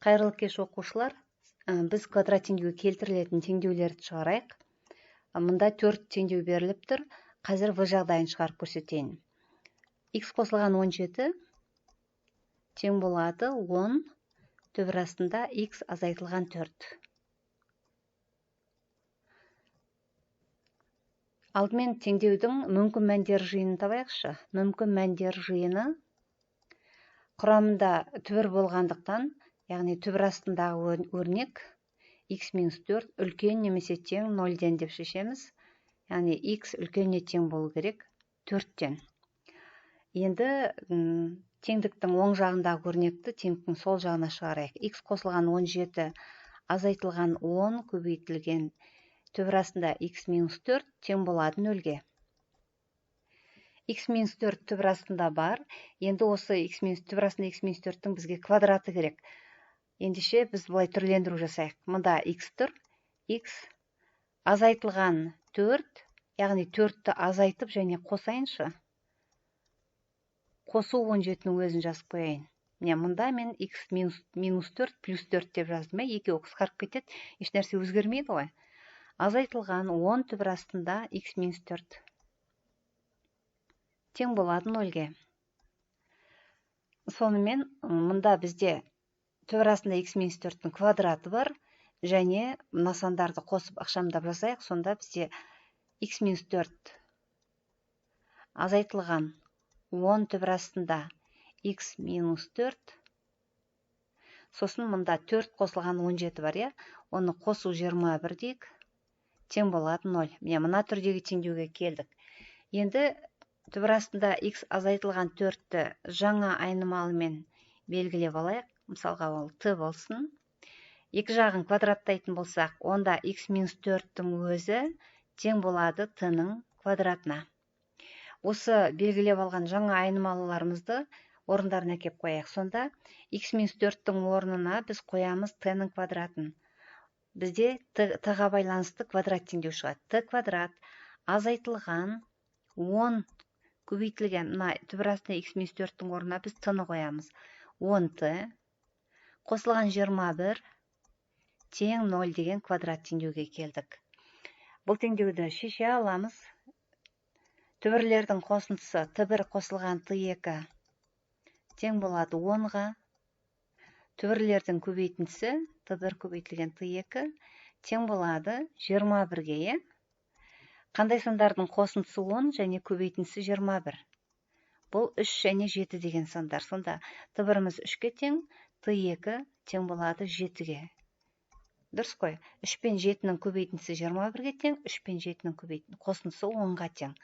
Қайырлы кеш, оқушылар. Біз квадрат теңдеуге келтірілетін теңдеулерді шығарайық. Мында 4 теңдеу беріліп тұр. Қазір в жағдайын шығарып көрсетейін. Х қосылған 17 тең болады 10 түбір астында х азайтылған 4. Алдымен теңдеудің мүмкін мәндер жиынын табайықшы. Мүмкін мәндер жиыны құрамында түбір болғандықтан, яғни түбір астындағы өрнек х минус 4 үлкен немесе тең 0-ден деп шешеміз. Яғни х үлкенне тең болу керек 4-тен. Енді теңдіктің оң жағындағы өрнекті теңдіктің сол жағына шығарайық. Х қосылған 17 азайтылған 10 көбейтілген түбір астында х минус 4 тең болады 0-ге. Х минус 4 түбір астында бар. Енді осы х минус түбір астында х минус 4-тің бізге квадраты керек. Ендеше біз былай түрлендіру жасайық. Мында х тұр, х азайтылған 4, яғни 4-ті азайтып және қосайыншы. Қосу 17-нің өзін жазып қояйын. Міне, мында мен х минус 4 плюс 4 деп жаздым, екеуі қысқарып кетеді, ешнәрсе өзгермейді ғой. Азайтылған 10 түбір астында х минус 4 тең болады 0-ге. Сонымен мында бізде түбір астында х минус 4-тің квадраты бар, және мына сандарды қосып ықшамдап жасайық. Сонда бізде х минус 4 азайтылған 10 түбір астында х минус 4, сосын мында 4 қосылған 17 бар, иә? Оны қосу 21 дейік, тең болады 0. Міне, мына түрдегі теңдеуге келдік. Енді түбір астында х азайтылған 4-ті жаңа айнымалымен белгілеп алайық. Мысалға ол т болсын. Екі жағын квадраттайтын болсақ, онда х минус 4-тің өзі тең болады т-ның квадратына. Осы белгілеп алған жаңа айнымалыларымызды орындарына әкеп қояйық. Сонда х минус 4-тің орнына біз қоямыз т-ның квадратын. Бізде т-ға байланысты квадрат теңдеу шығады. Т квадрат азайтылған 10 көбейтілген мына түбір астына х минус 4-тің орнына біз т-ны қоямыз. 10т қосылған 21 тең 0 деген квадрат теңдеуге келдік. Бұл теңдеуді шеше аламыз. Түбірлердің қосындысы т1 қосылған т2 тең болады 10-ға. Түбірлердің көбейтіндісі т1 көбейтілген т2 тең болады 21-ге. Қандай сандардың қосындысы 10 және көбейтіндісі 21? Бұл 3 және 7 деген сандар. Сонда т1-іміз 3-ке тең, т2 тең болады 7-ге. Дұрыс қой. 3 пен 7-нің көбейтіндісі 21-ге тең, 3 пен 7-нің қосындысы 10-ға тең.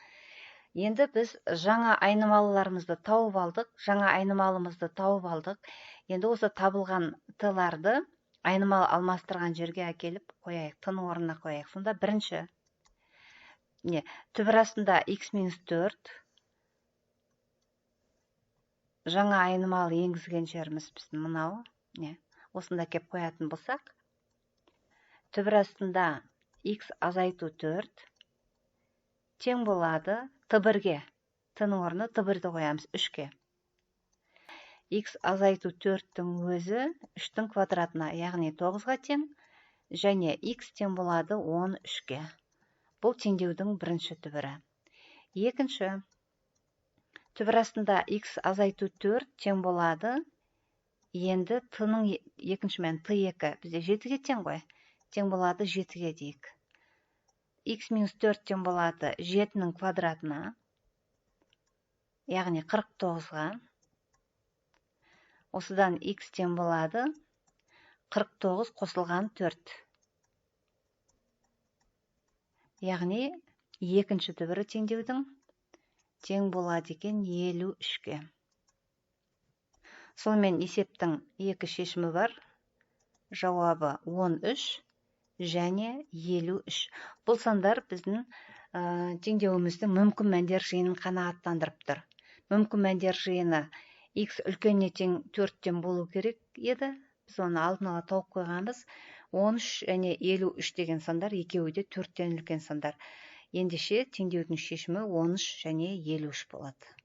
Енді біз жаңа айнымалыларымызды тауып алдық, жаңа айнымалымызды тауып алдық. Енді осы табылған т-ларды айнымалы алмастырған жерге әкеліп қояйық, т-ның орнына қояйық. Сонда бірінші, не, түбір астында х минус 4 жаңа айнымалы енгізген жеріміз біздің мынау, не, осында әкеп қоятын болсақ, түбір астында х азайту 4 тең болады т1-ге. Т-ның орнына т1-ді қоямыз 3-ке. Х азайту 4-тің өзі 3-тің квадратына, яғни 9-ға тең, және х тең болады 13-ке. Бұл теңдеудің бірінші түбірі. Екінші, түбір астында х азайту 4 тең болады. Енді т-ның екінші мәні т2 бізде 7-ге тең ғой. Тең болады 7-ге дейік. Х минус 4 тең болады 7-нің квадратына, яғни 49-ға. Осыдан х тең болады 49 қосылған 4. Яғни екінші түбірі теңдеудің тең болады екен 53-ке. Сонымен есептің екі шешімі бар. Жауабы 13 және 53. Бұл сандар біздің теңдеуіміздің мүмкін мәндер жиынын қанағаттандырып тұр. Мүмкін мәндер жиыны х үлкенне тең 4-тен болу керек еді. Біз оны алдын ала тауып қойғанбыз. 13 және 53 деген сандар екеуі де 4-тен үлкен сандар. Ендеше теңдеудің шешімі 13 және 53 болады.